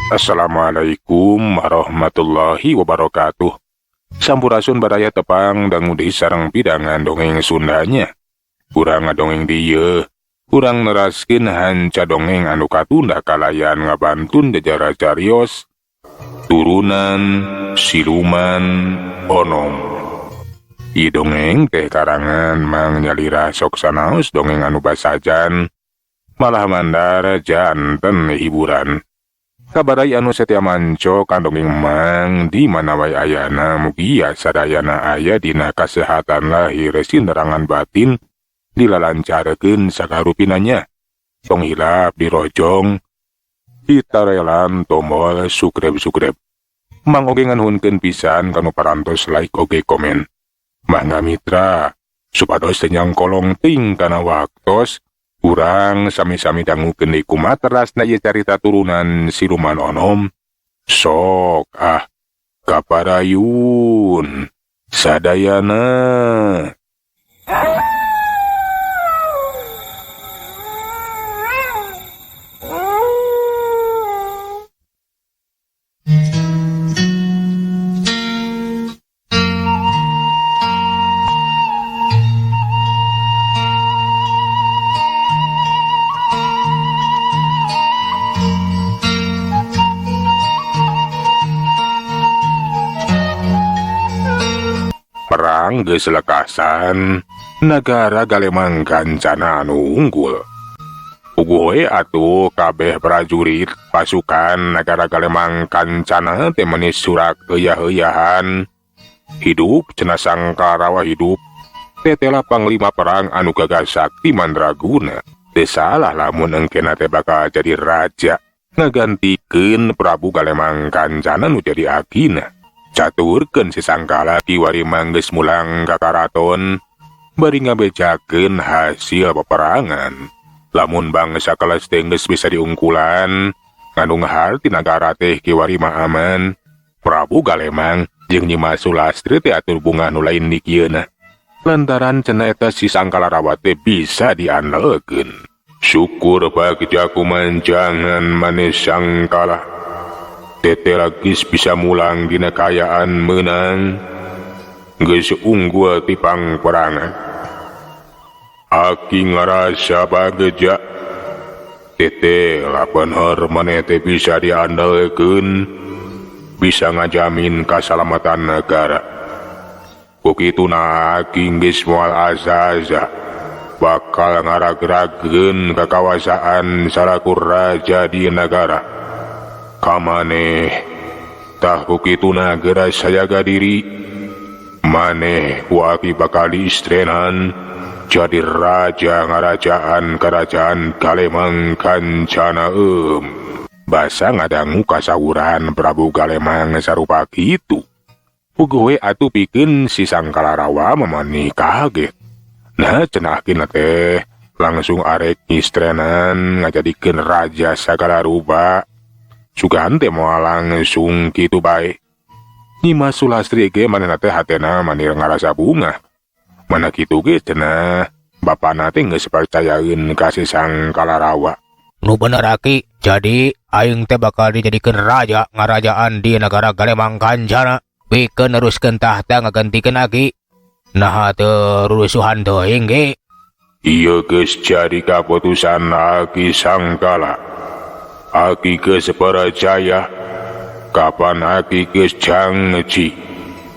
Assalamualaikum warahmatullahi wabarakatuh. Sampurasun baraya, tepang dangu deui sareng pidangan dongeng Sundanya. Urang ngadongeng dieu, urang neraskeun hanca dongeng anu katunda kalayan ngabantun jajara carios turunan siluman onom. Ieu dongeng teh karangan Mang Nyalira. Sok sanaos dongeng anu basajan, malah mandar janten hiburan. Ka baraya anu setia manco ka dongeng Mang di mana wae ayana, mugia sadayana aya dina kasehatan lahir sinerangan batin, dilalancarkeun sagarupinanya. Tong hilap dirojong, ditarelan tombol subscribe subscribe. Mang oge nganuhunkeun pisan kanu parantos like oge komen. Mangga mitra, supados teu nyangkolong ting kana waktos, urang sami-sami dangukeun deui kumaha terasna ieu carita turunan siluman onom. Sok ah, kaparayun sadayana. Perang geus lekasan, nagara Galemang Kancana anu unggul. Puguh we atuh kabeh prajurit pasukan nagara Galemang Kancana teh meuni surak heuya-heuyahan. Hidup cenah Sangkarawa, hidup. Tetela panglima perang anu gagah sakti mandraguna. Teu salah lamun engkena teh bakal jadi raja ngagantikeun Prabu Galemang Kancana nu jadi akina. Caturkeun si Sangkala kiwari manggeus mulang ka karaton bari ngabejakeun hasil peperangan. Lamun bangsa kelas teh geus bisa diungkulan, ngandung harti nagara teh kiwari mah aman. Prabu Galemang jeung Nyi Mas Sulastri teh atur bungah nu lain dikieuna. Lantaran cenah eta si Sangkala Rawa teh bisa diandalkeun. Syukur bagjaku manjangan maneh, Sangkala. Teteh geus bisa mulang dina kaayaan menang. Geus unggul ti pangperangan. Aki ngarasa bagja. Teteh lah, bener maneh teh bisa diandalkeun. Bisa ngajamin keselamatan negara. Kukituna aki geus moal asa-asa. Bakal ngaragragkeun kakawasaan salaku raja di negara. Kamaneh tah kukituna geura sajaga diri. Maneh ku aki bakal diistrenan jadi raja ngarajaan kerajaan Galemang Kancana em. Basa ngadangu kasawuran Prabu Galemang sarupa kitu. Puguh we atuh pikeun si Sangkalarawa mamani kaget. Nah, cenah akina teh langsung arek ngistrenan ngajadikeun raja sagala rupa. Sugan teh moal langsung kitu bae. Nyi Mas Sulastri ge manehna teh hatena manir ngarasa bungah. Mana kitu ge cenah bapana teh geus percayaeun ka si Sangkalarawa. Nu bener, Aki, jadi aing teh bakal dijadikeun raja ngarajaan di negara Galemang Kancana. Pikeun neruskeun tahta ngagantikeun Aki. Nah, teu rurusuhan teuing ge. Ieu geus jadi kaputusan Aki, Sangkala. Aki geus percaya. Kapan Aki geus janji.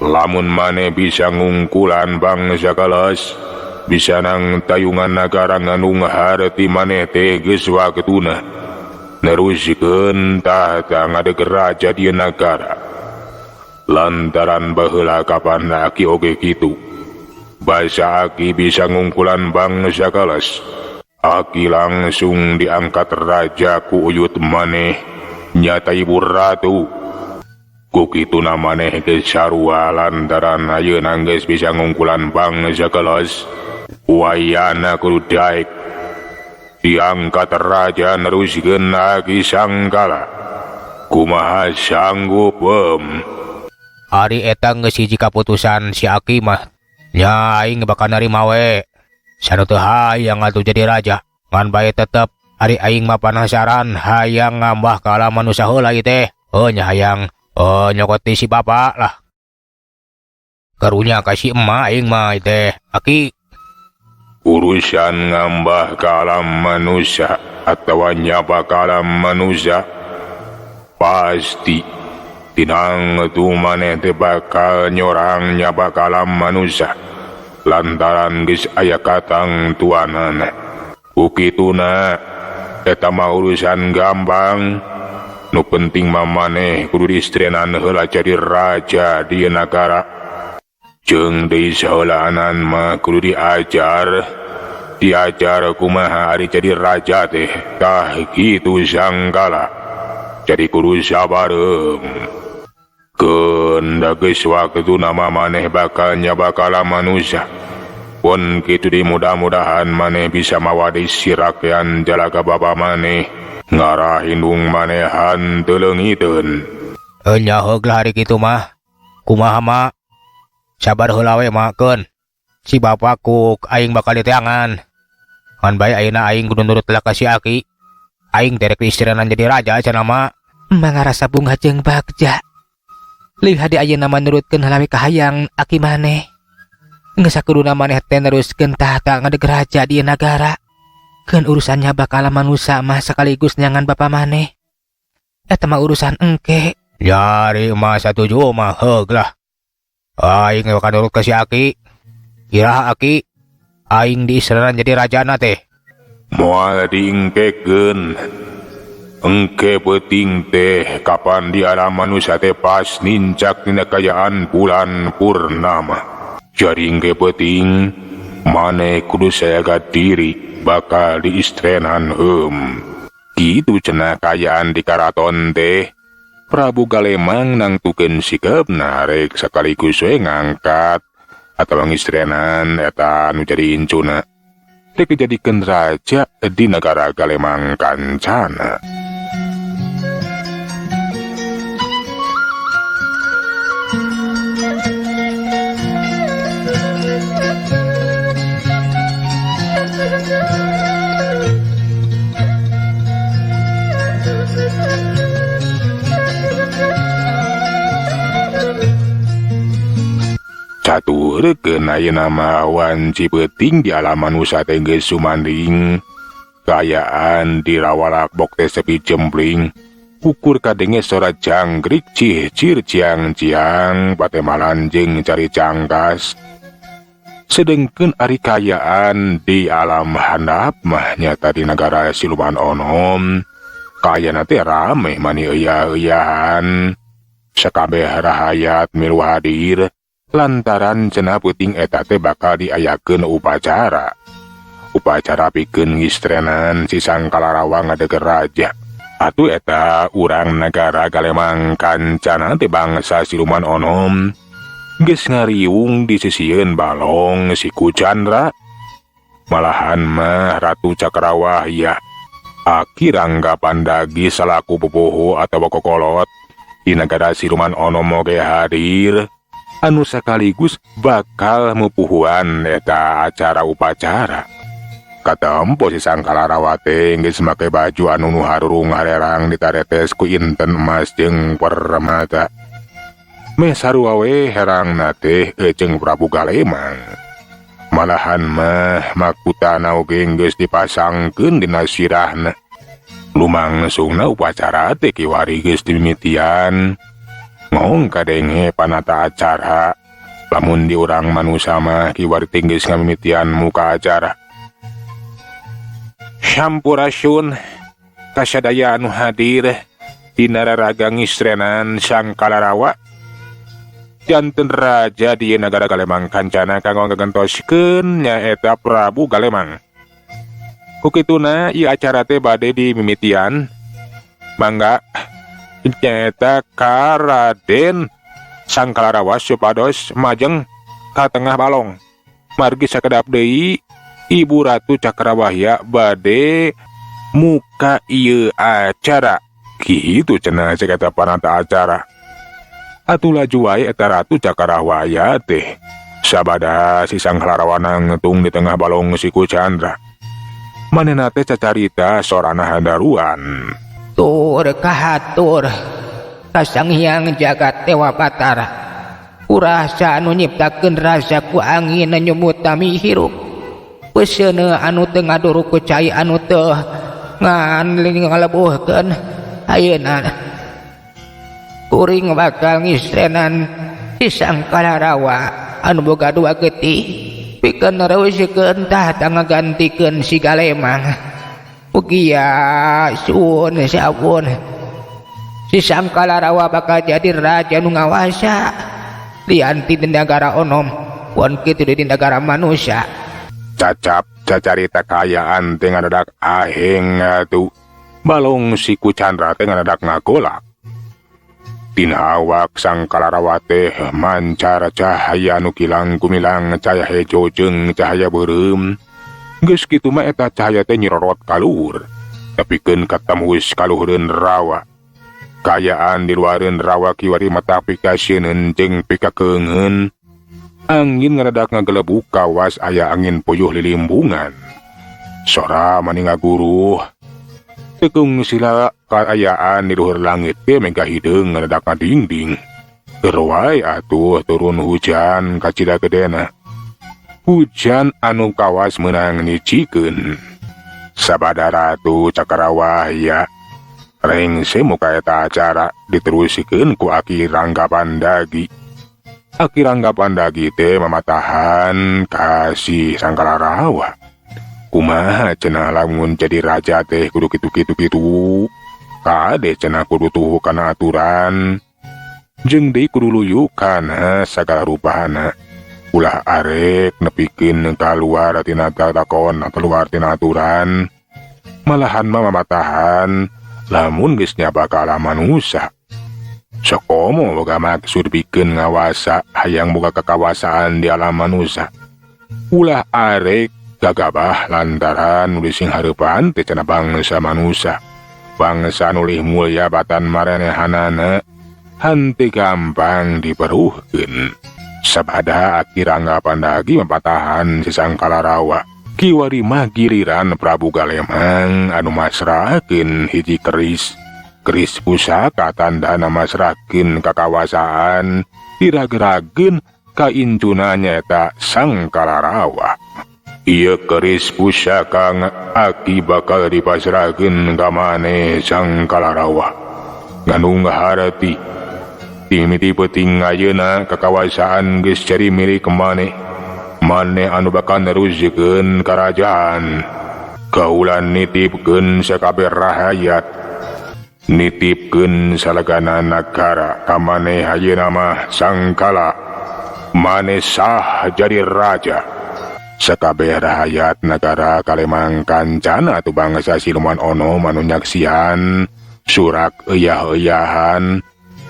Lamun maneh bisa ngungkulan bangsa kelas, bisa nang tayungan nagara ngandung harti, maneh teh geus waktuna neruskeun tahta ngadeg raja di nagara. Lantaran baheula kapan Aki oge kitu. Basa Aki bisa ngungkulan bangsa kelas, Aki langsung diangkat raja ku uyut maneh nyata ibu ratu. Ku kituna maneh geus sarua, lantaran ayeuna geus bisa ngungkulan bangsa kelas. Wayana kudu daek diangkat raja neruskeun Aki, Sangkala. Kumaha, sanggup em? Ari eta geus hiji kaputusan si Aki mah. Nya aing bakal narima we. Sanu teu hayang atuh jadi raja. Ngan bae tetep Ari aing mah panasaran hayang ngambah ka alam manusia heula ieu teh. Oh nya hayang oh nyokot ti si bapak lah. Karunya ka si emak aing mah ieu teh. Aki urusan ngambah ka alam manusia atawa nyaba ka alam manusia pasti tinang tu maneh teh bakal nyorang nyaba ka alam manusia lantaran geus aya katangtuanana. Ku kituna eta mah urusan gampang. Nu penting mah maneh kudu diistrenan heula jadi raja di nagara. Jeung deui saheulaanan mah kudu diajar. Diajar kumaha ari jadi raja teh. Tah kitu Sangkala. Jadi kudu sabareng. Keun da geus waktuna mah maneh bakal nyaba ka alam manusia. Pun kitu di mudah-mudahan maneh bisa mawadis sirakean jalaga bapa maneh. Ngarah indung manehan teu leungiteun. Nya heug lah ari kitu mah. Kumaha ma? Sabar heula we ma keun. Si bapa ku aing bakal diteangan. Ngan bae ayeuna aing kudu nurut lah ka si aki. Aing teh rek diistiranan jadi raja cenah ma. Emak ngarasa bungah jeung bagja. Leuwih hade ayeuna mah nurutkeun heula we ka hayang aki maneh. Geus sakuduna maneh teh neruskeun tahta ngadeg raja di nagara. Keun urusannya bakal manusia mah sekaligus nyangan bapa maneh. Eta mah urusan engke. Jari mah satuju mah heug lah. Aing bakal nurut ka si aki. Iraha aki, aing diistiranan jadi rajana teh. Moal diengkekeun. Engke peuting teh kapan di alam manusia teh pas nincak dina kayaan bulan purnama. Jadi engke peuting maneh kudu sayaga diri bakal diistrenan heum. Kitu cenah kayaan di karaton teh. Prabu Galemang nangtukeun sikepna rek sakaligus we ngangkat atawa ngistrenan eta anu jadi incuna. Rek dijadikeun raja di nagara Galemang Kancana. Caturkeun ayeuna mah wanci peuting di alam manusia teh geus sumanding. Kaayaan di rawalakbok teh sepi jempling. Ukur kadenge sora jangkrik cihcir ciang-ciang patemalan jeung cari cangkas. Sedengkeun ari kaayaan di alam handap mah nyata di nagara siluman onom. Kaayaan teh rame mani euya-euyahan. Sakabeh rahayat milu hadir. Lantaran cenah peuting eta teh bakal diayakeun upacara. Upacara pikeun ngistrenan si Sangkalarawa ngadeg raja. Atuh eta urang nagara Galemang Kancana teh bangsa siluman onom. Geus ngariung di sisieun balong si Kucandra. Malahan mah Ratu Cakrawahya. Aki Rangga Pandagi salaku boboho atawa kokolot di nagara siluman onom oge hadir. Anu sekaligus bakal mupuhuan eta acara upacara. Katempo si Sangkalarawa teh geus make baju anu nu harurung harerang ditaretes ku inten emas jeung permata. Meh sarua we herangna teh jeung Prabu Galemang. Malahan mah makutana oge geus dipasangkeun dina sirahna. Lumangsungna upacara teh kiwari geus dimimitian. Ngong kadenge panata acara. Lamun di urang manusia mah kiwari teh geus ngamimitian muka acara. Sampurasun kasadaya anu hadir dina raraga ngistrenan Sangkalarawa. Janten raja di nagara Galemang Kancana kanggo ngagentoskeun nyaeta Prabu Galemang. Ku kituna ieu acara teh bade dimimitian. Mangga nyaeta ka Raden Sangkalarawa supados majeng ka tengah balong. Margi sakedap deui Ibu Ratu Cakrawahya bade muka ieu acara. Kitu cenah cek eta panata acara. Atuh laju wae eta Ratu Cakrawahya teh. Sabada si Sangkalarawa nangtung di tengah balong si Kucandra. Manehna teh cacarita sorana handaruan. Tur kahatur ka Sang Hyang Jagat Dewa Batara. Kurasa anu nyiptakeun rasa ku angin nyumut tami hirup. Peuseuneu anu teu ngaduru ku cai anu teu ngan ngalebuhkeun ayeuna. Kuring bakal ngisrenan si Sangkalarawa anu boga dua getih pikeun nereuskeun tahta ngagantikeun si Galemang. Mugia suun saun si Sangkalarawa bakal jadi raja nu ngawasa lian ti negara onom pon kitu di negara manusia. Cacap cacarita kaayaan teh ngadadak aheng atuh balong siku Chandra teh ngadadak ngagolak. Tina awak Sangkalarawa teh mancar cahaya anu kilang gumilang cahaya hejo jeung cahaya beureum. Geus kitu mah eta cahaya teh nyirorot ka luhur, tepikeun katembus ka luhureun rawa. Kaayaan di luareun rawa kiwari mata pikasieun jeung pikakeungeun. Angin ngadadak ngagelebuk kawas aya angin puyuh lilimbungan. Sora mani ngaguruh. Tekung sila kaayaan di luhur langit ge mega hideung ngadadak ngadingding. Keur wae atuh turun hujan kacida gedena. Hujan anu kawas meunang nyicikeun. Sabada Ratu Cakrawaya rengse muka eta acara diterusikeun ku Aki Rangga Pandagi. Aki Rangga Pandagi teh mamatahan ka si Sangkalarawa. Kumaha cenah lamun jadi raja teh kudu kitu-kitu kitu. Kade cenah kudu tuhu kana aturan. Jeung deui kudu luyu kana sagala rupana. Ulah arek nepikeun kaluar tina takon keluar tina aturan. Malahan mah mamatahan lamun geus nyaba ka alam manusia. Sokomo boga maksud pikeun ngawasa hayang boga kakawasaan di alam manusia. Ulah arek gagabah lantaran nulis sing hareupan teh cenah bangsa manusia. Bangsa nulih mulya batan marenehanana henteu gampang diperuhkeun. Sabada Aki Rangga Pandagi mapatahan si Sangkalarawa. Kiwari mah giliran Prabu Galemang anu masrahkeun hiji keris. Keris pusaka tandana masrahkeun kakawasaan diragrageun ka incuna nyaeta Sangkalarawa. Ieu keris pusaka aki bakal dipasrahkeun ka maneh Sangkalarawa. Ngandung harti timiti peuting ayeuna kakawasaan geus jadi milik maneh. Maneh anu bakal neruskeun karajaan. Kaula nitipkeun sakabeh rahayat. Nitipkeun salagana nagara ka maneh ayeuna mah Sangkala. Maneh sah jadi raja. Sakabeh rahayat nagara Kalemang Kancana atuh bangsa siluman onom anu nyaksian surak eyah-eyahan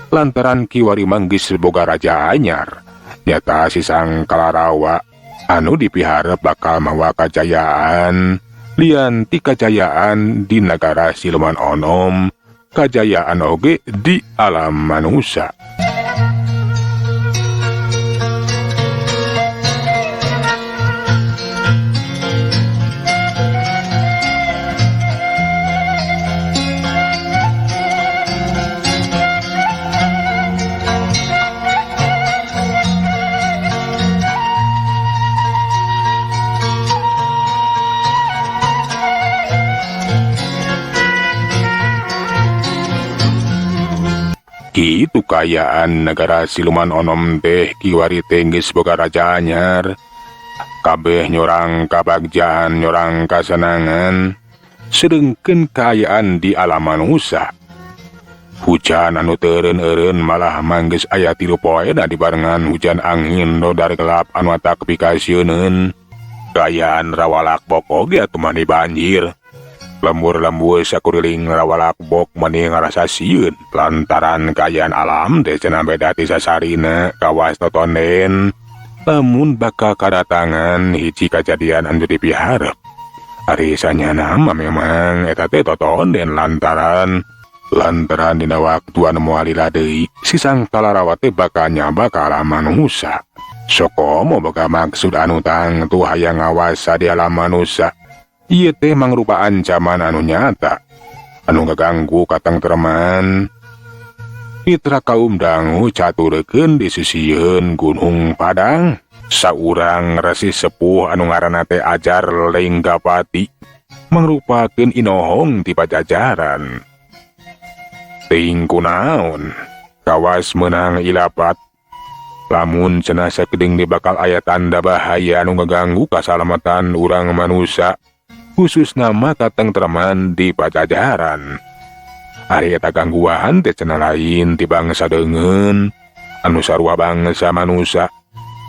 lantaran kiwari manggis boga raja anyar. Nyata si Sangkalarawa anu dipiharep bakal mawa kajayaan lian ti kajayaan di nagara siluman onom, kajayaan oge di alam manusia. Kitu kaayaan negara siluman onom teh kiwari teh geus boga raja anyar. Kabeh nyorang kabagjaan, nyorang kasenangan. Sedengkeun kaayaan di alam manusia. Hujan anu teu eureun-eureun malah manggeus aya 3 poena dibarengan hujan angin rodar gelap anu atak pikasieuneun. Kaayaan rawalakbok oge atuh mani banjir. Lembur-lembur sakuriling rawalakbok mani ngarasa sieun lantaran kaayaan alam teh cenah beda ti sasarina kawas totonen. Lamun bakal kadatangan hiji kajadian anu dipiharep. Ari sanyana mah memang eta teh totonen lantaran dina waktu anu moal lila deui si Sangkalarawa teh bakal nyaba ka alam manusia. Sokomo boga maksud anu tangtu hayang ngawasa di alam manusia. Ieu teh mangrupa ancaman anu nyata anu ngaganggu katengtreman. Mitra kaum dangu caturekeun di sisieun Gunung Padang saurang resi sepuh anu ngaranna teh Ajar Linggapati mangrupakeun inohong ti Pajajaran. Teuing kunaon kawas meunang ilapat lamun cenah sakedeung di bakal aya tanda bahaya anu ngaganggu kasalamatan urang manusia khususna mah katengtreman di Pajajaran. Ari eta gangguan teh cenah lain ti bangsa deungeun anu sarua bangsa manusia,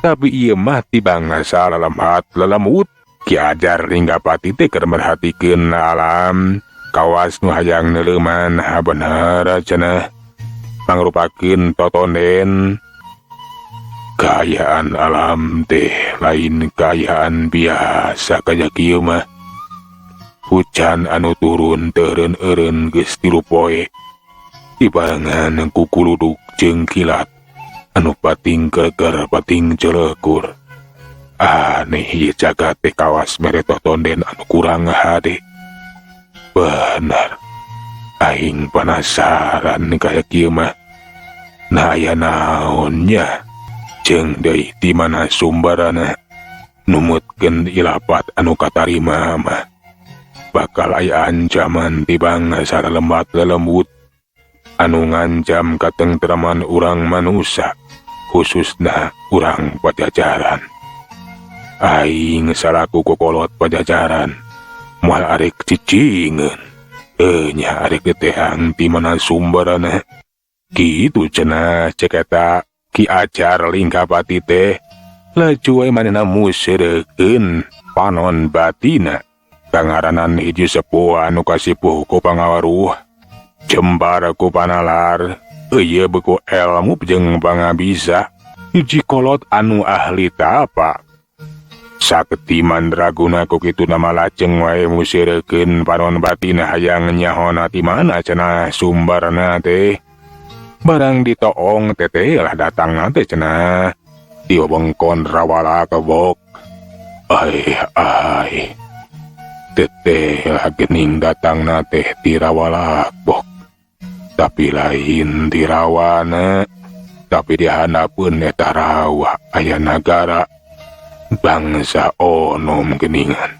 tapi ieu mah ti bangsa lelembut lelembut. Ki Ajar Linggapati teh keur merhatikeun alam kawas nu hayang neuleuman bener cenah mangrupakeun totonden. Kaayaan alam teh lain kaayaan biasa kaya kieu mah. Hujan anu turun teu eureun-eureun geus 3 poe dibarengan ku kuluduk jeung kilat anu pating geger pating celekur. Aneh ieu jagat teh kawas mere totonden anu kurang hade. Bener, aing penasaran kaya kieu mah. Nah aya naonnya jeung deui di mana sumberna numutkeun ilapat anu katarima mah. Bakal aya ancaman ti bangsa lelembat lelembut anu ngancam katengtreman urang manusia khususna urang Pajajaran. Aing salaku kokolot Pajajaran moal arek cicingeun nya arek teang di mana sumberna. Kitu cenah cek eta Ki Ajar Linggapati teh laju we manehna museurekeun panon batina. Kangaranan hiji sepuh anu kasipuh ku pangawaruh jembar ku panalar ieu beku elmu jeung pangabisa hiji kolot anu ahli tapa sakti mandraguna ku kitu nama lajeng wae museurekeun panon batina hayang nyahona ti mana cenah sumberna teh. Barang ditoong teteh lah datang teh cenah di wewengkon Rawalakbok. Ai ai teteh lah gening datang teh di Rawalakbok, tapi lain di rawana, tapi di handapeun eta rawa aya nagara bangsa onom geningan.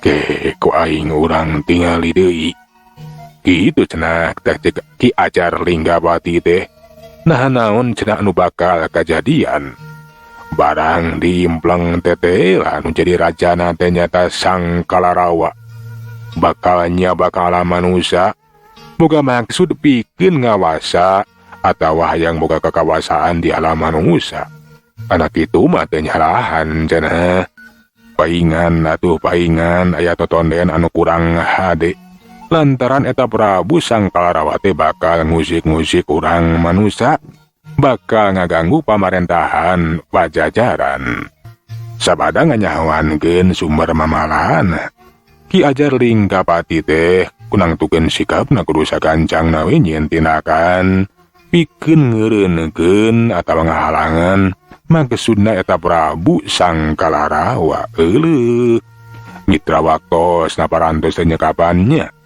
Ke ku aing urang tingali deui. Kitu cenah teh cek Ki Ajar Linggapati teh. Nah naon cenah anu bakal kajadian. Barang diimpleng teteh lah anu jadi rajana teh nyata Sang Kalarawa. Bakalnya bakal manusia boga maksud pikeun ngawasa atawa hayang boga kekawasaan di alam manusia. Anak itu mah teu nyalahan cenah. Paingan atuh paingan aya totonden anu kurang hade. Lantaran eta Prabu Sang Kalarawa teh bakal ngusik-ngusik urang manusia, bakal ngaganggu pamarentahan Pajajaran. Sabada nganyahoankeun sumber mamalahan. Ki Ajar Linggapati teh kunangtukeun sikapna kudu sagancangna we nyieun tindakan pikeun ngeureunkeun atawa ngahalangan maksudna eta Prabu Sang Kalarawa. Euleuh mitra waktos naparantos teh nyekapannya.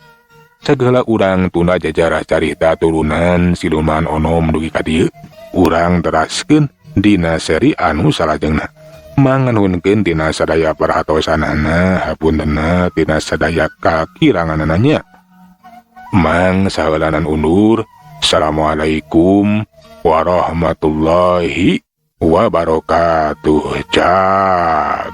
Sagala urang tunda jajarah carita turunan siluman onom dugi ka dieu, urang teraskeun dina seri anu salajengna. Manganuhunkeun tina sadaya perhatosanana, hapuntenna tina sadaya kakiranganana nya. Mang saheulanan undur. Assalamualaikum warahmatullahi wabarakatuh. Cag.